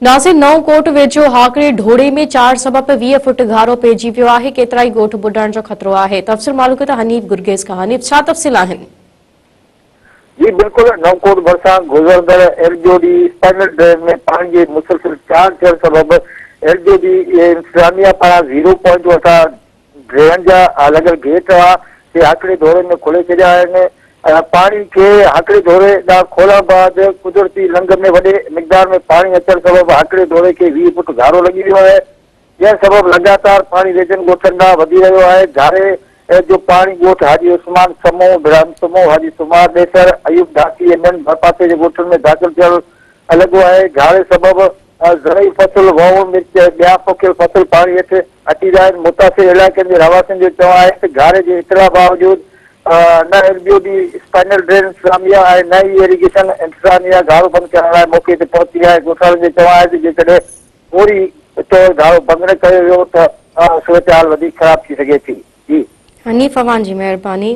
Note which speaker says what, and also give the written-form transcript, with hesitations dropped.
Speaker 1: ناظرين نئون ڪوٽ ويجهو هاڪڙي ڍوڙي ۾ چار سبب 20 فٽ گهارو پئجي ويو آهي، ڪيترائي ڳوٺ ٻڏڻ جو خطرو آهي، تفصيل معلوم ڪيو ته حنيف گرگيز کان، حنيف ڇا تفصيل آهن؟
Speaker 2: جي بلڪل نئون ڪوٽ ڀرسان گذرندڙ L G O D spinal drain ۾ پاڻي جي مسلسل چاڙهه ٿيڻ سبب ايل جي او ڊي انتظاميا پاران زيرو پوائنٽ وٽان ڊرين جا لڳل گيٽ هئا سي هاڪڙي ڍوري ۾ کولي ڇڏيا آهن. پاڻي کي هاڪڙي ڍوري ڏانهن کولڻ بعد قدرتي لنگهه ۾ وڏي مقدار ۾ پاڻي اچڻ سبب هاڪڙي ڍوري کي 20 فٽ گهارو لڳي ويو آهي، جنهن سبب لڳاتار پاڻي ويجهن ڳوٺن ڏانهن وڌي رهيو آهي. گهاري جو پاڻي ڳوٺ حاجي عثمان سمون، ابراهيم سمون، حاجي سومار ڏيسر، ايوب ڍاڪي ۽ ٻين ڀرپاسي جي ڳوٺن ۾ داخل ٿيڻ لڳو آهي. گهاري سبب زرعي فصل، وونئڻ، مرچ ۽ ٻيا پوکيل فصل پاڻي هيٺ اچي ويا آهن. متاثر علائقن جي رهواسين جو چوڻ آهي ته گهاري جي اطلاع باوجود نه L B O D spinal drain انتظاميا ۽ نه ئي ايريگيشن انتظاميا گهارو بند ڪرڻ لاء موقعي تي پهتي آهي. ڳوٺاڻن جو چوڻ آهي ته جيڪڏهن فوري طور گهارو بند نه ڪيو ويو ته صورتحال وڌيڪ خراب ٿي سگهي ٿي. جي.
Speaker 1: حنيف اوهان جي مهرباني.